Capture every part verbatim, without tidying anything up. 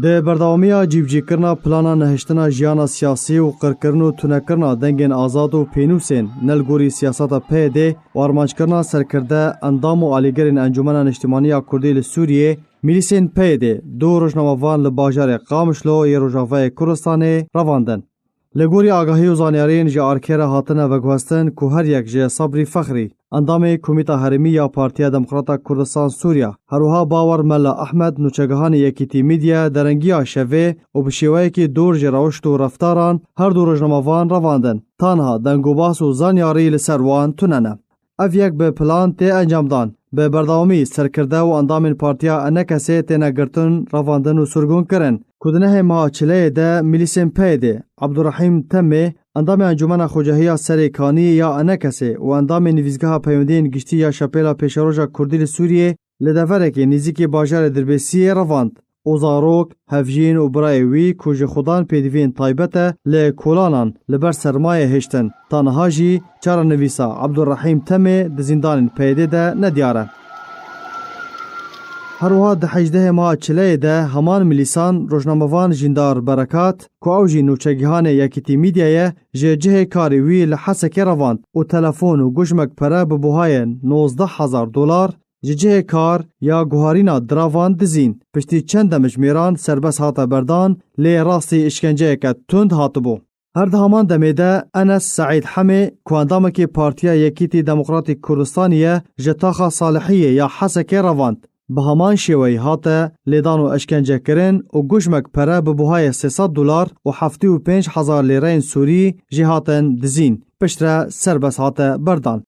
Di berdewamiya cîbicîkirina plana nehiştina jiyana siyasî û qirkirin û tunekirina dengên azad û pênûsên ne li gorî siyaseta P Y D û armanckirina serkirde endam û alîgirên Encûmena Niştimanî ya Kurdî li Sûriyê, milîsên P Y D du rojnamevan li bajarê Qamişlo yê Rojavayê Kurdistanê revandin. Li gorî agahî û zanyariyên ji arkê re hatine veguhestin ku her yek ji Sabrî Fexrî, endamê Komîta Herêmî ya Partiya Demokrata Kurdistan Sûriya, herwiha Bawer Mela Ehmed, nûçegihanê Yekîtî Media, derengiya şevê û bi şêweyekî dûr ji rewişt û reftaran her du rojnamevan revandin. Tanha dengûbas û zanyarî li ser wan tune ne. Ev yek bi plan tê encamdan. Bi berdewamî serkirde û endamên partiya ENKSê têne girtin, revandin û sirgûn kirin, ku di nehê meha çileyê de milîsên P Y D, Abdurrahîm Temê, endamê Encûmena Xwecahiya Serê Kaniyê ya ENKSê û endamê Nivîsgeha Peywendiyên Giştî ya Şepêla Pêşeroja Kurdî li Sûriyê, li deverekê nêzîkî bajarê Dirbêsiyê revand. û zarok, hevjîn û birayê wî ku ji xudan pêdiviyên taybet e, li kolanan li ber sermayê hiştin. Ta niha jî çarenivîsa Abdurrahîm Temê di zîndanên P Y D de nediyar e. Her wiha di hejdehê meha çileyê de heman milîsan rojnamevan Jîndar Berekat, ku ew jî nûçegihanê Yekîtî Media ye, ji cihê karê wî li Hesekê revand û telefon û guşmek pere bi buhayên nozdeh hezar dolar, ji cihê kar ya guharîna diravan dizîn. Piştî çend demjimêran serbest hate berdan, lê rastî îşkenceyeke tund hatibû. Her di heman demê de Enes Seîd Hemê, ku endamekî Partiya Yekîtî Demokratîk Kurdistanî ye, ji taxa Salihiyê ya Hesekê revand. Bi heman şêweyî hate lêdan û îşkencekirin û guşmek pere bi buhayê sê sed dolar û heftê û pênc hezar lêreyên Sûrî jê hatin dizîn. Piştre serbest hate berdan.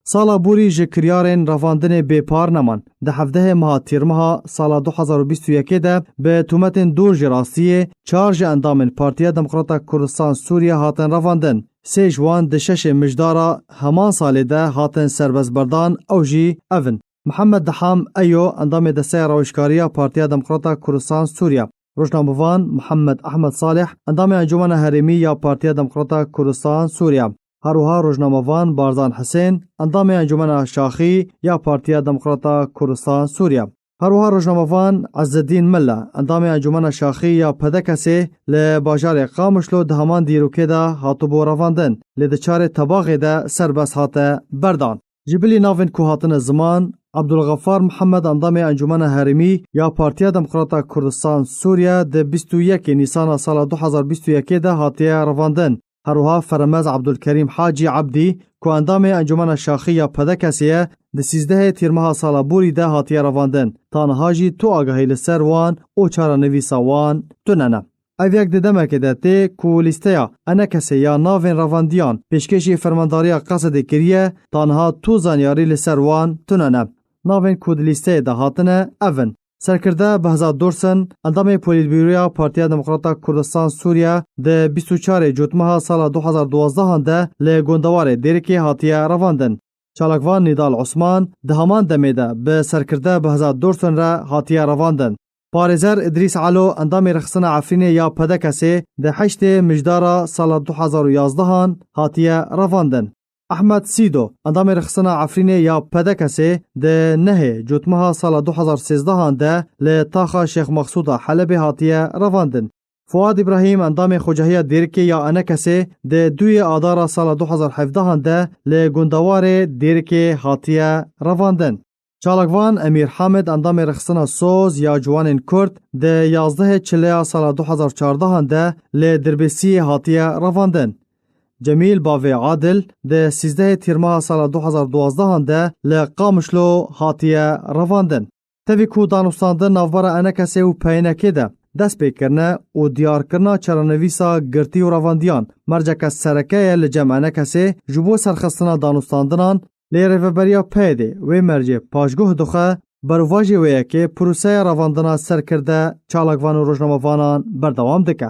Sala borî ji kiryarên revandinê bêpar neman. Di hevdehê meha Tîrmeha sala du hezar û bîst û yekê de bi tometên dûr ji rastiyê çar ji endamên Partiya Demokrata Kurdistan Sûriye hatin revandin. Sê ji wan di şeşê Mijdara heman salê de hatin serbestberdan, ew jî ev in: Mihemed Deham Eyo, endamê Desteya Rewişkariya Partiya Demokrata Kurdistan Sûriye; rojnamevan Mihemed Ehmed Salih, endamê Encûmena Herêmî ya Partiya Demokrata Kurdistan Sûriye. Her wiha rojnamevan Barzan Hisên, endamê Encûmena Şaxî ya Partiya Demokrata Kurdistan Sûriye. Her wiha rojnamevan Ezzedîn Milla, endamê Encûmena Şaxî ya P D K S'ê, li bajarê Qamişlo di heman dîrokê de hatibû revandin, lê di çarê Tebaxê de serbest hate berdan. Ji bilî navên ku hatine ziman, Abdulxefar Mihemed, endamê Encûmena Herêmî ya Partiya Demokrata Kurdistan Sûriye, di bîst û yekê Nîsana sala du hezar bîst û yekê de hatiye revandin. Her wiha Feremez Abdulkerîm Hacî Ebdî, ku endamê Encûmena Şaxî ya P D K S'ê ye, di sîzdehê Tîrmeha sala borî de hatiye revandin. Ta niha jî tu agahî li ser wan û çarenivîsa wan tune ne. Ev yek di demekê de tê ku lîsteya ENKSê ya navên revandiyan pêşkêşî Fermandariya Qesedê kiriye, ta niha tu zanyarî li ser wan tune ne. Navên ku di lîsteyê de hatine ev in: Serkirde Behzat Dursun, endamê Polîtbûroya Partiya Demokrata Kurdistan Sûriye, di bîst û çarê Cotmeha sala du hezar duwazdehan de li gundewarê Dêrikê hatiye revandin. Çalakvan Nîdal Osman di heman demê de bi serkirde Behzat Dursun re hatiye revandin. Parêzer Îdrîs Elo, endamê Rêxistina Efrînê ya P D K S'ê, di heştê Mijdara sala du hezar û yazdehan hatiye revandin. Ehmed Sîdo, endamê Rêxistina Efrînê ya P D K S'ê, di nehê Cotmeha sala du hezar sêzdehan de li taxa Şêx Mexsûda Helebê hatiye revandin. Fuad Îbrahîm, endamê Xwecahiya Dêrikê ya ENKSê, di duyê Adara sala du hezar hevdehan de li gundewarê Dêrikê hatiye revandin. Çalakvan Emîr Hamid, endamê Rêxistina Soz ya Ciwanên Kurd, di yazdehê Çileya sala du hezar çardehan de li Dirbêsiyê hatiye revandin. Cemîl Bavê Adil, di sîzdehê Tîrmeha sala du hezar duwazdehan de li Qamişlo hatiye revandin. Tevî ku danûstandin navbera ENKSê û P Y N K'ê de dest pê kirine û diyarkirina çarenivîsa girtî û revandiyan merceke sereke ye li cem ENKSê ji bo serxistina danûstandinan, lê Rêveberiya P Y D'ê wê mercê paşguh dixe, berovajê wê yekê proseya revandina serkirde, çalakvan û rojnamevanan berdewam dike.